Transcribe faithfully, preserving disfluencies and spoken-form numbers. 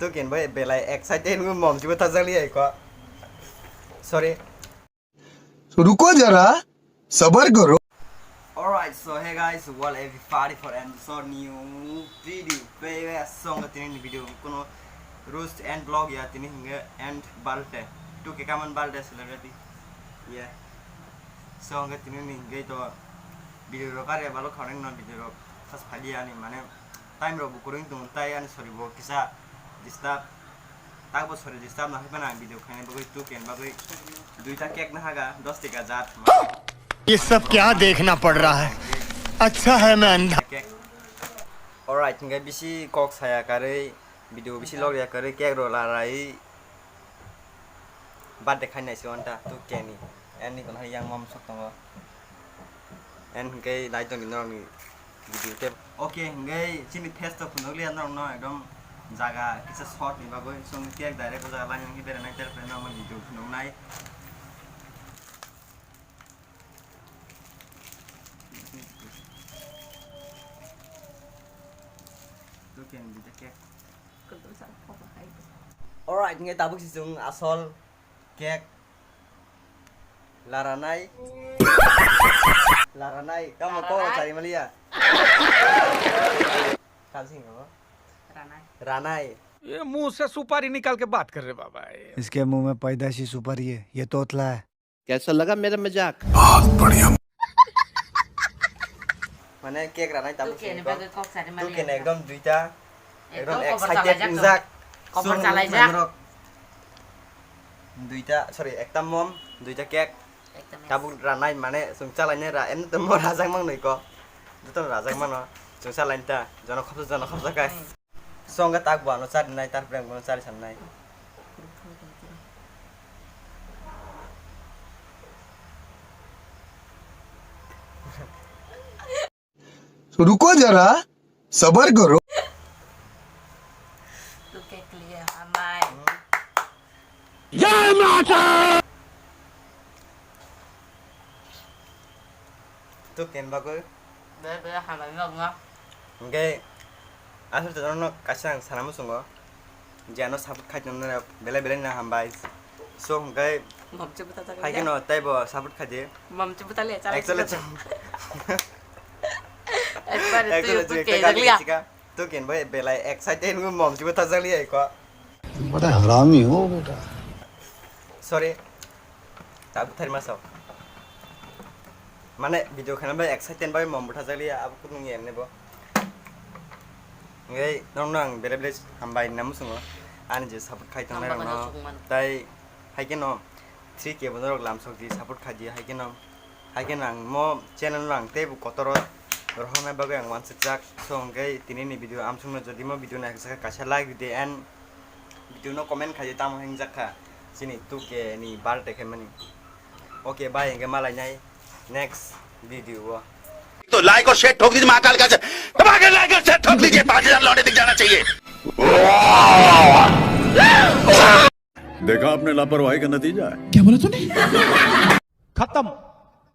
Tuken bai belai excited wngwi mom chibo thajak liya iko. Sorry. रुको जरा, सबर करो। Alright, so hey guys, well everybody for and so new video. Baby, song tini ni video kono roast and vlog ya tini hinge and birthday. Tuke kaman birthday celebrity. Yeah. So hinge tini ni hinge to video ro kare balo khoreng no video ro khas phali ani mane time ro bukuring tung tai ani sorry bo kisa disturb. Takbo sori disturb no haibana ang video khaina bagwi tuken bagwi duita cake no haga dos taka jat. ये सब क्या देखना पड़ रहा है? अच्छा है मैं अंधा। Cake. Alright, hingai bisi kok saya karwi video bisi log ya karwi cake ro larai birthday khainai si wanta tukeni. Ani kono yang mom sok tongo. En hingke nai tongni norokni video tep. Okay, hingke chini face to phunukliya norokno ekdom jaga kisa short ni bagwi, chwng cake direct o jaga line wngkhe beranai tel pore norokno video phunuknai. Alright, hingke tabuk si chwng asol cake. Laranai. Laranai. Tamo kok Laranai. Chari maliya. Kalsing ko. Ranai. Ranai. ये मुंह से सुपारी निकाल के बात कर रहे बाबा, ये। इसके मुंह में पैदाइशी सुपारी है, ये तोतला है। कैसा लगा मेरा मजाक? बहुत बढ़िया। Mane cake ranai tamo Tuken sini bagwi kok. Kok sari mali Tuken ekdom. Ekdom duita. Ekdom ekdom kotor excited chalai jak. Wngjak. Kotor chalai jak. Duita, sorry, ekta mom, duita cake. Ekdom. Tabuk ranai mane chwng chalainai ra, em to mo rajak mang noi ko. Duto rajak mano. Chwng chalainai ta. Jono khopsa jono khopsa kai. Hmm. Songa tak bo ano chari nai tar pore ang bono chari san nai. रुको जरा, सबर करो। Tuke clear amai. जय माता। Tuken bagwi. Bele bele hambai nokno. Hingke aswk to nono kaisa ang sana muchungo. Je ano support khai tongna belai belai no hambai. So hingke Mamchi buta ta hai khe no taibo support khai di. Mamchi buta le chala. Actually chwng. Ekbar Actually tu chwng ke ekta gari jaglia. Chika. Tuken bai belai excited wngwi mom chibo thajak liya iko. बड़ा हरामी हो बेटा। Sorry. Tak buthari masao. Mane video khana bai excited bai mom butha jali abo kudung yen nebo. Ngai nong nang bele bele hambai namu sungo. Ani je support khai tong nai Hambai rok no. Sung mano. Tai hai khe no three K bo norok lam sok di support khai di hai khe no. Hai khe no ang mo channel no ang tei bo kotor o rohorna bagwi ang wansuk jak. So hwnkhe tini ni video amsung no jodi mo video no ekjagha kaisa like di and video no comment khai di tamo hingjak kha chini two K ni birthday khai mani. Okay bye hwnkhe malai nai next video o. तो लाइक और शेयर ठोक दीजिए महाकाल का, दबा के लाइक और शेयर ठोक दीजिए, पाँच हज़ार लौंडे दिख जाना चाहिए। देखा आपने लापरवाही का नतीजा है। क्या बोला तूने? खत्म।